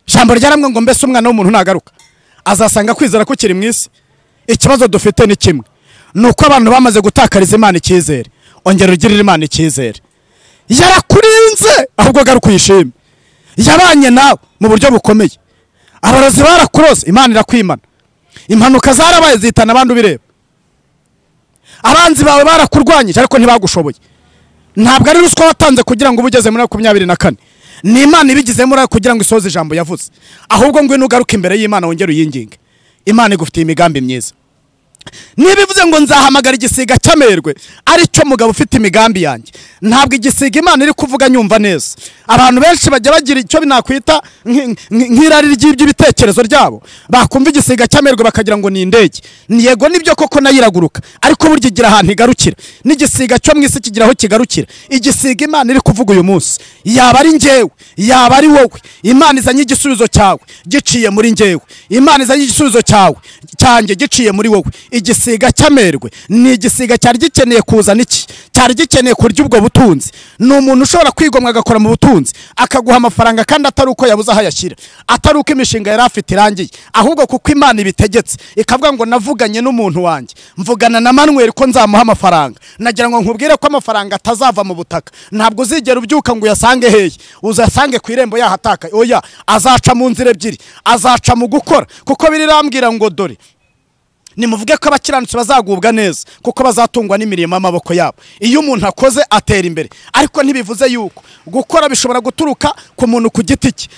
Ijambo ryaramwe ngo mbese umwana w'umuntu nagaruka azasanga kwizera ko kiri mu isi. Ikibazo dufite ni kimwe, nuko abantu bamaze gutakariza Imana icyizere. Ongera ugirire Imana icyizere. Yarakurinze, ahubwo garuka uyishime. Yabanye nawe mu buryo bukomeye. Abarozi barakurose, Imana irakwimana. Impanuka zarabaye zitana abandi ubireba. Abanzi bawe barakurwanyije ariko ntibagushoboye. Ntabwo ari ruswa watanze kugira ngo ubugeze muri 24. Ni Imana ibigizemo ura kugira ngo isoze ijambo yavuze. Ahubwo ngwino ugaruke imbere y'Imana wongere uyinginge. Imana igufitiye imigambi myiza. Niba ivuze ngo nzahamagara igisiga cy'amerwe ari cyo mugabo ufite imigambi yanjye, ntabwo igisiga Imana iri kuvuga nyumva neza. Abantu benshi bajya bagira icyo binakwita nk'irari ry'iby'ibitekerezo ryabo, bakumva igisiga cy'amerwe bakagira ngo ni indege. Yego nibyo koko nayiraguruka, ariko burya igira ahantu igarukira. N'igisiga cyo mu isi kigira aho kigarukira. Igisiga Imana iri kuvuga uyu munsi, yaba ari njyewe, yaba ari wowe, Imana izanye igisubizo cyawe giciye muri njyewe. Imana izanye igisubizo cyawe cyanjye giciye muri wowe. Igisiga cy'amerwe ni igisiga cyari gikeneye kuzana iki? Cyari gikeneye kurya ubwo butunzi. Ni umuntu ushobora kwigomwa agakora mu butunzi, akaguha amafaranga kandi atari uko yabuze aho ayashyira, atari uko imishinga yari afite irangiye, ahubwo kuko Imana ibitegetse ikavuga ngo navuganye n'umuntu wanjye, mvugana na Manuel ko nzamuha amafaranga. Nagira ngo nkubwire ko amafaranga atazava mu butaka. Ntabwo uzigera ubyuka ngo uyasange hehe, uzasange ku irembo yahataka. Oya, azaca mu nzira ebyiri, azaca mu gukora, kuko birirambwira ngo dore nimuvuge ko abakiranutsi bazagubwa neza kuko bazatungwa n'imirimo y'amaboko yabo. Iyo umuntu akoze atera imbere, ariko ntibivuze yuko gukora bishobora guturuka ku muntu ku giti cye.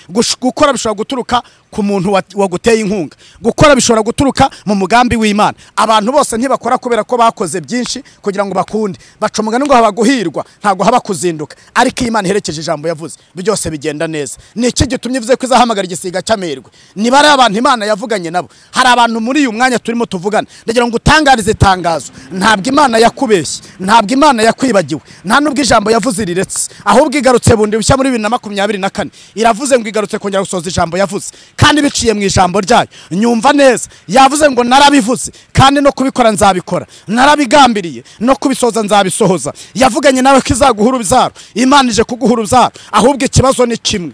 Gukora bishobora guturuka ku muntu waguteye inkunga. Gukora bishobora guturuka mu mugambi w'Imana. Abantu bose ntibakora kubera ko bakoze byinshi kugira ngo bakunde. Baca umugani ngo haba guhirwa, ntabwo haba kuzinduka. Ariko Imana iherekeje ijambo yavuze, byose bigenda neza. Ni iki gitumye ivuze ko izahamagara igisiga cy'amerwe? Niba ari abantu Imana yavuganye nabo, hari abantu muri uyu mwanya turimo tuvugana, ndagira ngo utangarize itangazo. Ntabwo Imana yakubeshye, ntabwo Imana yakwibagiwe, nta nubwo ijambo yavuze riretse, ahubwo igarutse bundi bushya muri 2024. Iravuze ngo igarutse kongera gusoza ijambo yavuze, kandi biciye mu ijambo ryayo. Nyumva neza, yavuze ngo narabivuze kandi no kubikora nzabikora, narabigambiriye no kubisoza nzabisohoza. Yavuganye nawe ko izaguha urubyaro, Imana ije kuguha urubyaro. Ahubwo ikibazo ni kimwe,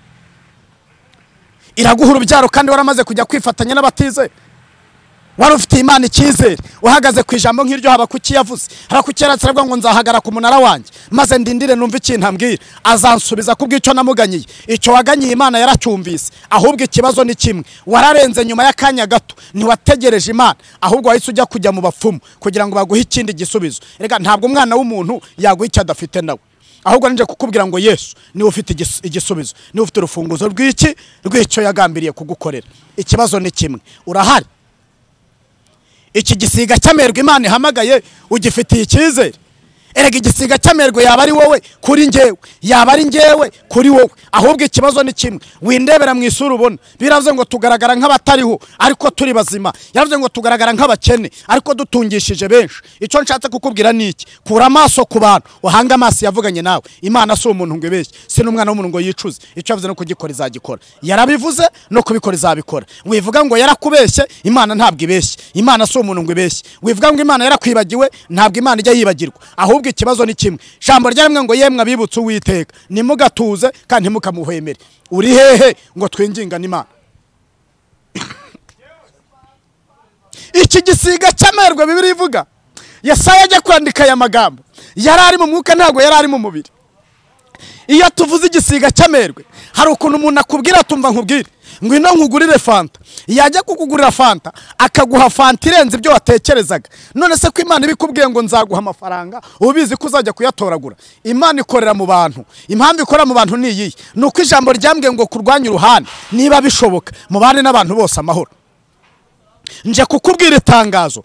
iraguha urubyaro kandi waramaze kujya kwifatanya n'abatize. Wari ufite Imana icyizere, uhagaze ku ijambo nk'iryo Habakuki yavuze. Habakuki yaratsirabwa ngo nzahagara ku munara wanjye maze ndindire numve ikintu ambwira, azansubiza kubw'icyo namuganyiye. Icyo waganyiye Imana yaracyumvise. Ahubwo ikibazo ni kimwe, wararenze nyuma y'akanya gato, ntiwategereje Imana, ahubwo wahise ujya kujya mu bapfumu kugira ngo baguhe ikindi gisubizo. Reka ntabwo umwana w'umuntu yaguha icyo adafite nawe. Ahubwo nje kukubwira ngo Yesu niwe ufite igisubizo, niwe ufite urufunguzo rw'iki rw'icyo yagambiriye kugukorera. Ikibazo ni kimwe, urahari? Iki gisiga cy'amerwe Imana ihamagaye ugifitiye icyizere. Erega igisiga cy'amerwe yaba ari wowe kuri njyewe, yaba ari njyewe kuri wowe. Ahubwo ikibazo ni kimwe, windebera mu isura ubona. Biravuze ngo tugaragara nk'abatariho ariko turi bazima. Yaravuze ngo tugaragara nk'abakene ariko dutungishije benshi. Icyo nshatse kukubwira ni iki? Kura amaso ku bantu, uhanga amaso yavuganye nawe. Imana si umuntu ngo ibeshye, si n'umwana w'umuntu ngo yicuze. Icyo yavuze no kugikora izagikora. Yarabivuze no kubikora izabikora. Wivuga ngo yarakubeshye, Imana ntabwo ibeshye. Imana si umuntu ngo ibeshye. Wivuga ngo Imana yarakwibagiwe, ntabwo Imana ijya yibagirwa. Ahubwo ikibazo ni kimwe. Jambo ryarimwe ngo yemwe abibutse Uwiteka, nimugatuze kandi ntimukamuhwemere. Uri hehe ngo twingingane Imana? Iki gisiga cy'amerwe Bibiliya ivuga, Yesaya ajya kwandika aya magambo yari ari mu mwuka, ntabwo yari ari mu mubiri. Iyo tuvuze igisiga cy'amerwe, hari ukuntu umuntu akubwira tumva nkubwire ngwino nkugurire fanta, yajya kukugurira fanta akaguha fanta irenze ibyo watekerezaga. None se ko Imana ibikubwiye ngo nzaguha amafaranga, ubizi ko uzajya kuyatoragura? Imana ikorera mu bantu. Impamvu ikorera mu bantu ni iyihe? Nuko ijambo ryambwiye ngo kurwanya uruhande, niba bishoboka mubane n'abantu bose amahoro. Nje kukubwira itangazo,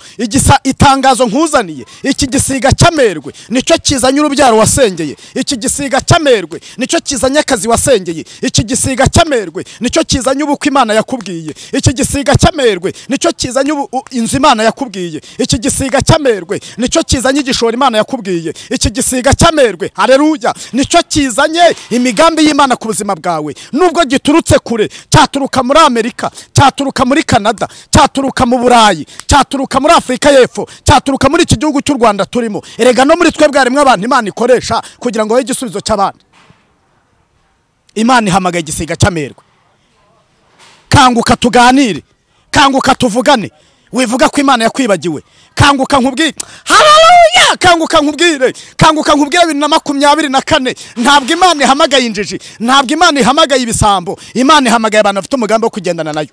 itangazo nkuzaniye, iki gisiga cy'amerwe nicyo kizanye urubyaro wasengeye, iki gisiga cy'amerwe nicyo kizanye akazi wasengeye, iki gisiga cy'amerwe nicyo kizanye ubukwe Imana yakubwiye, iki gisiga cy'amerwe nicyo kizanye inzu Imana yakubwiye, iki gisiga cy'amerwe nicyo kizanye igishoro Imana yakubwiye, iki gisiga cy'amerwe, haleluya, nicyo kizanye imigambi y'Imana ku buzima bwawe. Nubwo giturutse kure, cyaturuka muri Amerika, cyaturuka muri Canada, cyaturuka mu Burayi, cyaturuka muri Afrika y'Epfo, cyaturuka muri iki gihugu cy'u Rwanda turimo. Erega no muri twebwe harimo abantu Imana ikoresha kugira ngo bahe igisubizo cy'abandi. Imana ihamagaye igisiga cy'amerwe. Kanguka tuganire, kanguka tuvugane. Wivuga ko Imana yakwibagiwe. Kanguka nkubwire, haleluya, kanguka nkubwire, kanguka nkubwire 2024. Ntabwo Imana ihamagaye injiji, ntabwo Imana ihamagaye ibisambo. Imana ihamagaye abantu bafite umugambi wo kugendana nayo.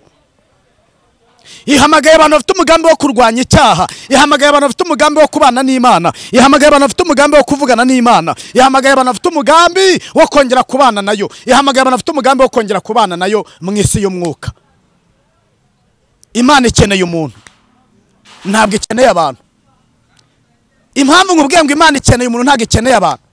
Ihamagaye abantu bafite umugambi wo kurwanya icyaha, ihamagaye abantu bafite umugambi wo kubana n'Imana, ihamagaye abantu bafite umugambi wo kuvugana n'Imana, ihamagaye abantu bafite umugambi wo kongera kubana nayo, ihamagaye abantu bafite umugambi wo kongera kubana nayo mu isi y'umwuka. Imana ikeneye umuntu, ntabwo ikeneye abantu. Impamvu nkubwiye ngo Imana ikeneye umuntu ntabwo ikeneye abantu.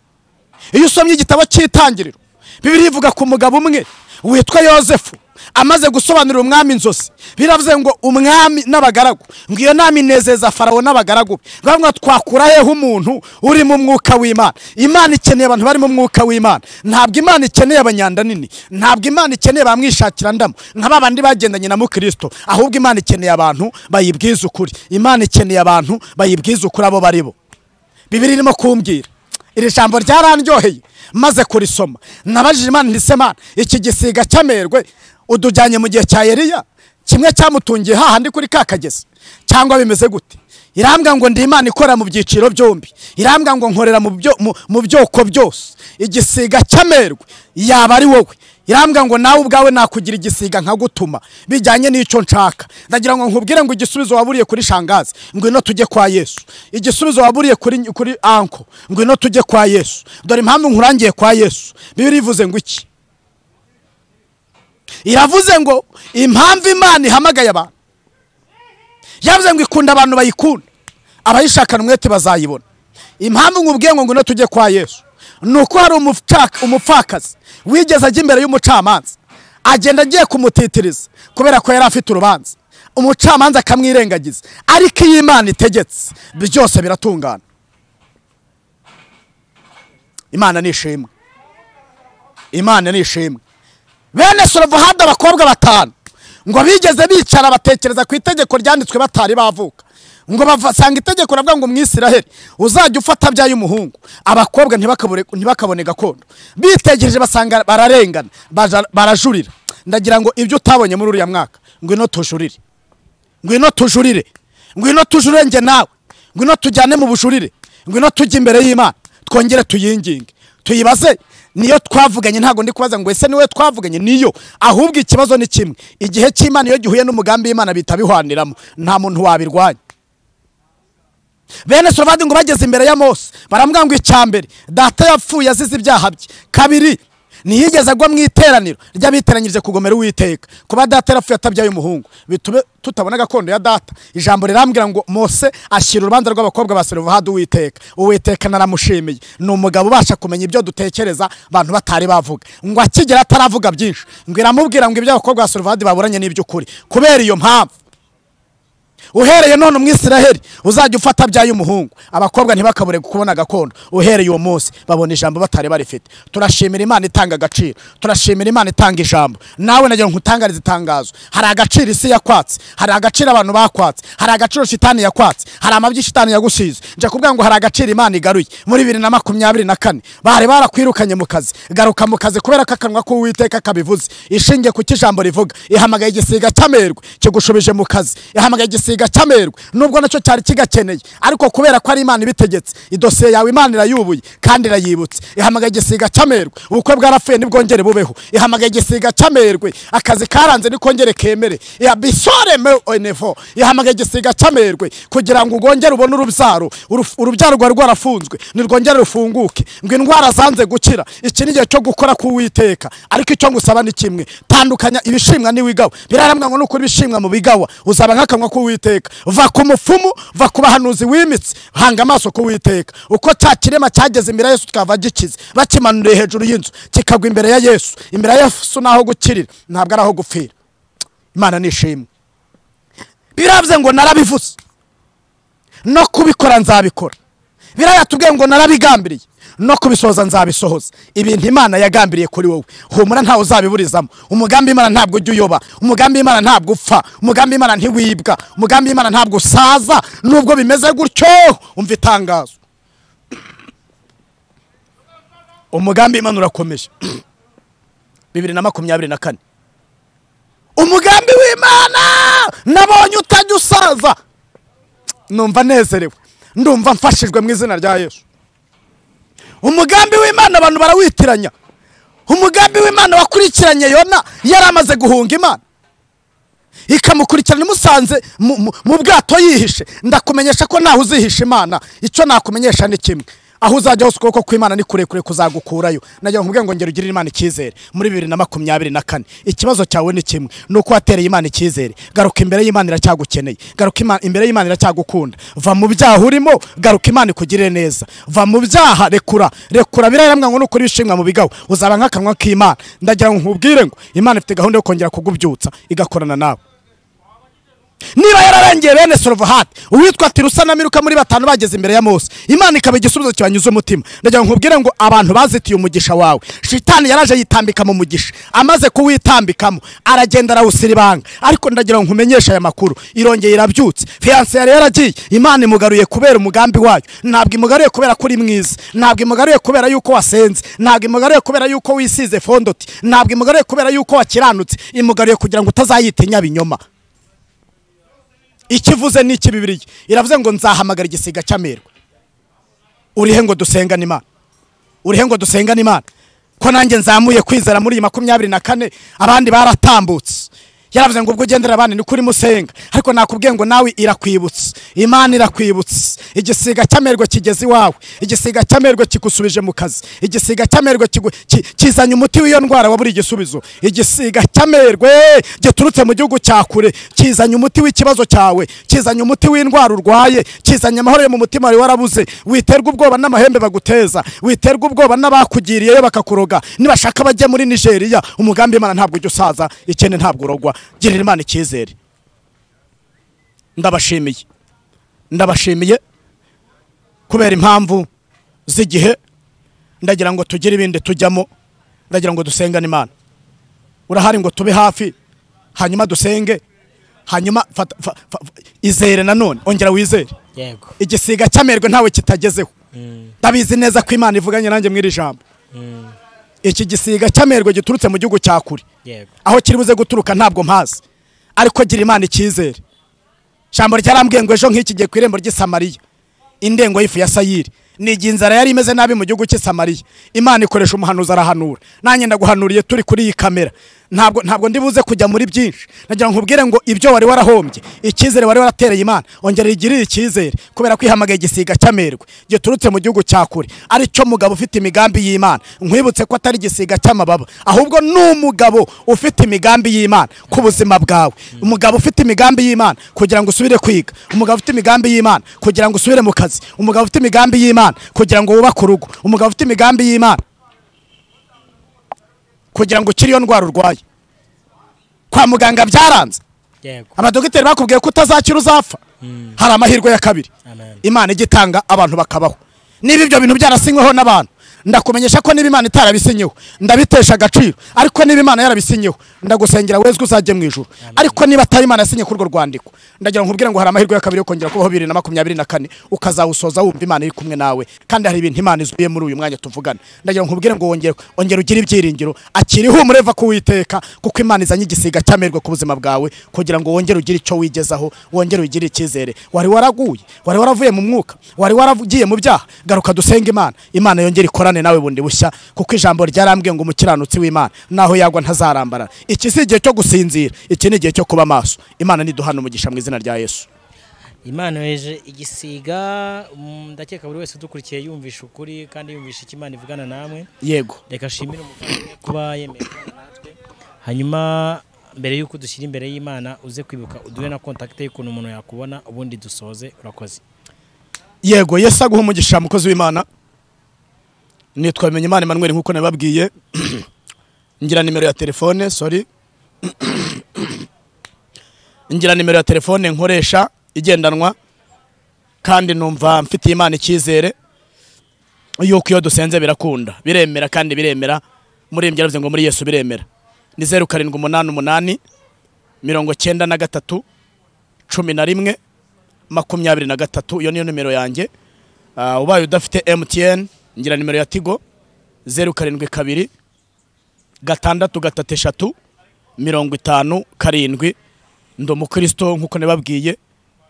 Iyo usomye igitabo cy'Itangiriro, Bibiliya ivuga ku mugabo umwe witwa Yozefu. Amaze gusobanurira umwami inzozi, biravuze ngo umwami n'abagaragu, ngo iyo nama inezeza Farawo n'abagaragu. Ngo twakura hehe umuntu uri mu mwuka w'Imana? Imana ikeneye abantu bari mu mwuka w'Imana. Ntabwo Imana ikeneye abanyanda nini, ntabwo Imana ikeneye bamwishakira ndamo nka babandi bagendanye na Mukristo. Ahubwo Imana ikeneye abantu bayibwiza ukuri. Imana ikeneye abantu bayibwiza ukuri abo baribo. Bibiliya irimo kumbwira iri jambo ryarandyoheye maze kurisoma. Nabajije Imana nti se Mana, iki gisiga cy'amerwe udujyanye mu gihe cya Eliya, kimwe cyamutungiye hahandi kuri kakagezi, cyangwa bimeze gute? Irambwa ngo ndi Imana ikora mu byiciro byombi, irambwa ngo nkorera mu byoko byose. Igisiga cy'amerwe yaba ari wowe. Irambwa ngo nawe ubwawe nakugira igisiga nkagutuma bijyanye n'icyo nshaka. Ndagira ngo nkubwire ngo igisubizo waburiye kuri shangazi, ngwino tujye kwa Yesu. Igisubizo waburiye kuri anko, ngwino tujye kwa Yesu. Dore impamvu nkurangiye kwa Yesu. Bibiliya ivuze ngo iki? Iravuze ngo impamvu Imana ihamagaye abantu, yavuze ngo ikunda abantu bayikunda, abayishakana umwete bazayibona. Impamvu nkubwiye ngo ngwino tujye kwa Yesu nuko hari umupfakazi wigeze ajya imbere y'umucamanza, agenda agiye kumutitiriza kubera ko yari afite urubanza, umucamanza akamwirengagiza. Ariko iyo Imana itegetse byose biratungana. Imana ni ishimwe, Imana ni ishimwe. Bene Solovohada abakobwa batanu ngo bigeze bicara batekereza ku itegeko ryanditswe batari bavuka, ngo basanga itegeko ravuga ngo mu Isiraheli uzajya ufata byaye umuhungu, abakobwa ntibakabone gakondo. Bitegereje basanga bararengana, barajurira. Ndagira ngo ibyo utabonye muri uriya mwaka, ngwino tujurire, ngwino tujurire, ngwino tujurire nge nawe, ngwino tujyane mu bujurire, ngwino tujye imbere y'Imana twongere tuyinginge, tuyibaze. Niyo twavuganye, ntago ndi kubaza ngo ese niwe twavuganye, niyo. Ahubwo ikibazo ni kimwe, igihe cy'Imana iyo gihuye n'umugambi w'Imana bita bihwaniramo, nta muntu wabirwanya. Bene Solovadi ngo bageze imbere ya Mose baramubwira ngo icya mbere, data yapfuye azize ibyaha bye. Kabiri, Ntiyigeze agwa mu iteraniro ry'abiteranyirije kugomera Uwiteka. Kuba data yarapfuye atabyaye umuhungu bitume tutabona gakondo ya data. Ijambo rirambwira ngo Mose ashyira urubanza rw'abakobwa ba Selofehadi Uwiteka. Uwiteka naramushimiye, ni umugabo ubasha kumenya ibyo dutekereza abantu batari bavuga. Ngo akigera ataravuga byinshi, ngo iramubwira ngo ibyo abakobwa ba Selofehadi baburanye n'iby'ukuri. Kubera iyo mpamvu uhereye none umwisiraheli uzajya ufata byaye umuhungu, abakobwa ntibakabure kubona gakondo. Uhereye uwo munsi babona ijambo batari barifite. Turashimira Imana itanga agaciro, turashimira Imana itanga ijambo. Nawe nagira nkutangarize itangazo, hari agaciro isi yakwatse, hari agaciro abantu bakwatse, hari agaciro shitani yakwatse, hari amabyi shitani yagusize. Nje kubwira ngo hari agaciro Imana igaruye. Muri 2024 bari barakwirukanye mu kazi, garuka mu kazi kubera ko akanwa k'Uwiteka kabivuze. Ishingiye ku kijambo rivuga, ihamagaye igisiga cy'amerwe kigushubije mu kazi, ihamagaye igisiga cyamerwe nubwo nacyo cyari kigakeneye, ariko kubera ko ari Imana ibitegetse, idosiye yawe Imana irayubuye kandi irayibutse. Ihamagaye igisiga cyamerwe, ubukwe bwarapfuye nibwongere bubeho. Ihamagaye igisiga cyamerwe, akazi karanze nikongere kemere. Ya bisore me onevo. Ihamagaye igisiga cyamerwe kugira ngo ugongere ubone urubyaro, urubyaro rwari rwarafunzwe nirwongere rufunguke, ngo indwara zanze gukira. Iki ni igihe cyo gukora ku Uwiteka, ariko icyo ngusaba ni kimwe, tandukanya ibishimwa n'iwigawa. Biraramwa ngo nukuri ibishimwa mu bigawa uzaba nk'akanwa k'Uwiteka. Va ku mupfumu, va ku bahanuzi wimitsi, hanga amaso ku Uwiteka. Uko cya kirema cyageze imbere ya Yesu kikava gikize, bakimanuriye hejuru y'inzu kikagwa imbere ya Yesu. Imbere ya Yesu naho gukirira, ntabwo ari aho gupfira. Imana nishimwe. Biravuze ngo narabivuze no kubikora nzabikora. Birayatubwiye ngo narabigambiriye no kubisohoza nzabisohoza. Ibintu Imana yagambiriye kuri wowe, humura ntawe uzabiburizamo. Umugambi Imana ntabwo ujya uyoba, umugambi Imana ntabwo upfa, umugambi Imana ntiwibwa, umugambi Imana ntabwo usaza. Nubwo bimeze gutyo, umva itangazo, umugambi Imana urakomeje. 2024 umugambi w'Imana nabonye utajya usaza. Numva nezerewe, ndumva mfashijwe mu izina rya Yesu. Umugambi w'Imana abantu barawitiranya. Umugambi w'Imana wakurikiranye Yona yaramaze guhunga Imana, ikamukurikirana imusanze mu bwato yihishe. Ndakumenyesha ko naho uzihisha Imana, icyo nakumenyesha ni kimwe, aho uzajya hose ukuboko kw'Imana ni kurekure kuzagukurayo. Nagira nkubwire ngo ngera ugirire Imana icyizere muri 2024. Ikibazo cyawe ni kimwe, nuko watereye Imana icyizere. Garuka imbere y'Imana iracyagukeneye, garuka imbere y'Imana iracyagukunda. Va mu byaha urimo, garuka Imana ikugirire neza. Va mu byaha, rekura, rekura. Biraramwa ngo nukuri ibishimwa mu bigawa uzaba nk'akanwa k'Imana. Ndagira ngo nkubwire ngo Imana ifite gahunda yo kongera kugubyutsa igakorana nawe. Niba yararengeye bene Selofehadi, uwitwa Tirusa na Miruka muri batanu bageze imbere ya Mose, Imana ikaba igisubizo kibanyuze umutima. Ndagira ngo nkubwire ngo abantu bazitiye umugisha wawe, shitani yaraje yitambika mu mugisha, amaze kuwitambikamo aragenda arawusiribanga. Ariko ndagira ngo nkumenyeshe aya makuru, irongeye irabyutse. Fiancé yari yaragiye, Imana imugaruye kubera umugambi wayo. Ntabwo imugaruye kubera kuri mwiza, ntabwo imugaruye kubera yuko wasenze, ntabwo imugaruye kubera yuko wisize fondoti, ntabwo imugaruye kubera yuko wakiranutse. Imugaruye kugira ngo utazayitinya binyoma. Ikivuze n'iki Bibiliya iravuze ngo nzahamagara igisiga cy'amerwe. Urihe ngo dusengane Imana, urihe ngo dusengane Imana. Ko nanjye nzamuye kwizera muri 24, abandi baratambutse. Yaravuze ngo ubwo ugendera abandi ni kuri musenga, ariko nakubwiye ngo nawe irakwibutse. Imana irakwibutse. Igisiga cy'amerwe kigeze iwawe, igisiga cy'amerwe kigusubije mu kazi, igisiga cy'amerwe kizanye umuti w'iyo ndwara waburi igisubizo. Igisiga cy'amerwe giturutse mu gihugu cya kure kizanye umuti w'ikibazo cyawe, kizanye umuti w'indwara urwaye, kizanye amahoro yo mu mutima wari warabuze. Witerwa ubwoba n'amahembe baguteza, witerwa ubwoba n'abakugiriyeyo bakakuroga. Nibashaka bajye muri Nigeria, umugambi Imana ntabwo ujya usaza, ikene ntabwo urogwa. Girira Imana icyizere. Ndabashimiye, ndabashimiye kubera impamvu z'igihe. Ndagira ngo tugire ibindi tujyamo, ndagira ngo dusengane Imana. Urahari ngo tube hafi, hanyuma dusenge, hanyuma izere nanone, ongera wizere. Yego. Igisiga cy'amerwe ntawe kitagezeho. Ndabizi neza ko Imana ivuganye nanjye mw'iri jambo. Iki gisiga cy'amerwe giturutse mu gihugu cya kure, aho kiri buze guturuka ntabwo mpazi, ariko gira Imana icyizere. Jambo ryarambwiye ngo ejo nk'iki gihe ku irembo ry'i Samariya, indengo y'ifu ya sayiri, ni igihe inzara yari imeze nabi mu gihugu cy'i Samariya, Imana ikoresha umuhanuzi arahanura. Nanjye ndaguhanuriye turi kuri iyi kamera, Ntabwo ndibuze kujya muri byinshi. Nagira nkubwire ngo ibyo wari warahombye, icyizere wari waratereye Imana, ongera igirire icyizere, kubera kwihamagaye igisiga cy'amerwe giturutse mu gihugu cya kure, ari cyo mugabo ufite imigambi y'Imana. Nkwibutse ko atari igisiga cy'amababa, ahubwo ni umugabo ufite imigambi y'Imana ku buzima bwawe. Umugabo ufite imigambi y'Imana kugira ngo usubire kwiga, umugabo ufite imigambi y'Imana kugira ngo usubire mu kazi, umugabo ufite imigambi y'Imana kugira ngo wubake urugo, umugabo ufite imigambi y'Imana kugira ngo ukire iyo ndwara urwaye. Kwa muganga byaranze, abadogiteri bakubwiye ko utazakira uzapfa. Hari amahirwe ya kabiri Imana igitanga abantu bakabaho. Niba ibyo bintu byarasinyweho n'abantu, ndakumenyesha ko niba Imana itarabisinyeho ndabitesha agaciro, ariko niba Imana yarabisinyeho ndagusengera wezwe uzajye mu ijuru. Ariko niba atari Imana yasinye kuri urwo rwandiko, ndagira nkubwire ngo hari amahirwe ya kabiri yo kongera kubaho 2024, ukazawusoza wumva Imana iri kumwe nawe. Kandi hari ibintu Imana izuye muri uyu mwanya tuvugana. Ndagira nkubwire ngo wongere ugire ibyiringiro, akiri humure va kuwiteka, kuko Imana izanye igisiga cy'amerwe ku buzima bwawe kugira ngo wongere ugire icyo wigezaho, wongere ugire icyizere. Wari waraguye, wari waravuye mu mwuka, wari waragiye mu byaha, garuka dusenge Imana. Imana yongere ikorane nawe bundi bushya, kuko ijambo ryarambwiye ngo umukiranutsi w'Imana naho yagwa ntazarambara. Iki si igihe cyo gusinzira, iki ni igihe cyo kuba maso. Imana niduhana umugisha mu izina rya Yesu. Imana yeje igisiga, ndakeka buri wese udukurikiye yumvisha ukuri kandi yumvisha icyo Imana ivugana namwe. Yego, reka ashimire umuvandimwe kuba yemeye natwe. Hanyuma mbere yuko dushyira imbere y'Imana, uze kwibuka uduhe na contact y'ukuntu umuntu yakubona, ubundi dusoze. Urakoze. Yego, Yesu aguhe umugisha mukozi w'Imana. Nitwa Bimenyimana Emmanuel nkuko nababwiye. Ngira nimero ya telefone, sorry. Ngira nimero ya telefone nkoresha igendanwa, kandi numva mfitiye Imana icyizere yuko iyo dusenze birakunda, biremera kandi biremera. Muri yaravuze ngo muri Yesu biremera. Ni 0788 93 11 23. Iyo niyo nimero yanjye. Ubaye udafite MTN, ngira nimero ya Tigo 072 633 57. Ndo mukristo nkuko nababwiye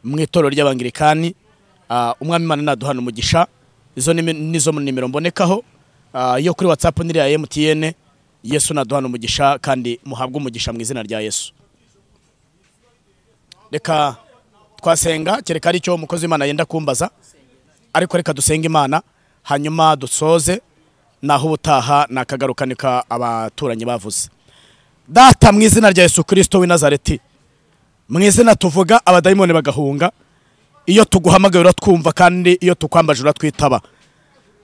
mu itorero ry'Abangirikani. Umwami Imana naduhana umugisha. Izo nizo nimero mbonekaho. Iyo kuri WhatsApp niri ya MTN. Yesu naduhana umugisha kandi muhabwe umugisha mu izina rya Yesu. Reka twasenga, kereka ari cyo umukozi w'Imana yenda kumbaza, ariko reka dusenge Imana hanyuma dusoze, naho ubutaha nakagarukanika abaturanyi bavuze. Data mu izina rya Yesu Kristo w'i Nazareti, mu izina tuvuga abadayimoni bagahunga, iyo tuguhamagaye uratwumva kandi iyo tukwambaje uratwitaba.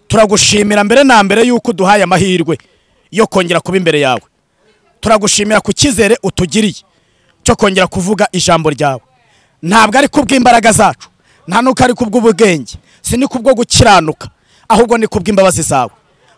Turagushimira mbere na mbere yuko duhaye amahirwe yo kongera kuba imbere yawe. Turagushimira ku cyizere utugiriye cyo kongera kuvuga ijambo ryawe. Ntabwo ari kubw'imbaraga zacu, nta nuko ari kubw'ubwenge, si ni kubwo gukiranuka, ahubwo ni kubw'imbabazi zawe.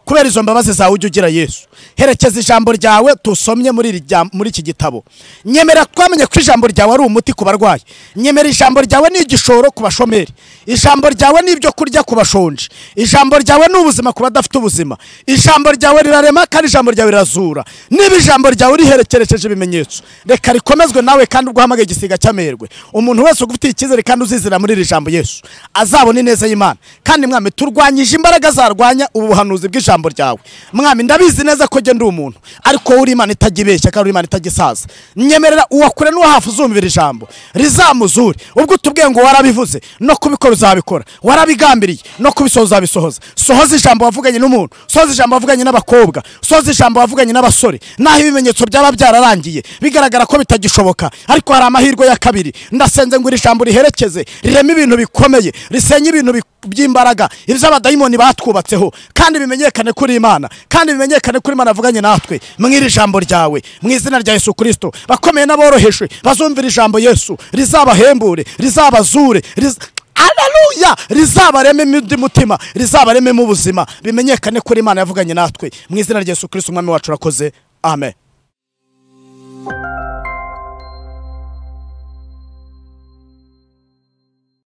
Kubera izo mbabazi zawe ujye ugira Yesu, herekeza ijambo ryawe tusomye muri iki gitabo. Nyemera twamenye ko ijambo ryawe ari umuti ku barwayi, nyemera ijambo ryawe ni igishoro ku bashomeri, ijambo ryawe ni ibyo kurya ku bashonje, ijambo ryawe ni ubuzima ku badafite ubuzima, ijambo ryawe rirarema kandi ijambo ryawe rirazura. Niba ijambo ryawe riherekereje ibimenyetso, reka rikomezwe nawe kandi ubwo uhamagaye igisiga cy'amerwe. Umuntu wese ugufitiye icyizere kandi uzizera muri iri jambo Yesu azabona ineza y'Imana. Kandi Mwami, turwanyije imbaraga zarwanya ubuhanuzi bw'ijambo ryawe. Mwami, ndabizi neza ko ndi umuntu, ariko uri Imana itajibeshya kandi uri Imana itagisaza. Nyemerera uwakure n'uwo hafi uzumvira ijambo rizamuzure. Ubwo utubwiye ngo warabivuze no kubikora uzabikora, warabigambiriye no kubisohoza uzabisohoza. Sohoza ijambo wavuganye n'umuntu, sohoza ijambo wavuganye n'abakobwa, sohoza ijambo wavuganye n'abasore. Naho ibimenyetso byaba byararangiye bigaragara ko bitagishoboka, ariko hari amahirwe ya kabiri. Ndasenze ngo iri jambo riherekeze, rireme ibintu bikomeye, risenye ibintu by'imbaraga ibyo abadayimoni batwubatseho, kandi bimenyekane kuri Imana, kandi bimenyekane kuri Imana avuganye natwe mw'iri jambo ryawe, mu izina rya Yesu Kristo. Bakomeye n'aborohejwe bazumvira ijambo Yesu, rizabahembure, rizabazure, Haleluya, rizabareme mu mutima, rizabareme mu buzima, bimenyekane kuri Imana yavuganye natwe mu izina rya Yesu Kristo Umwami wacu. Urakoze, amen.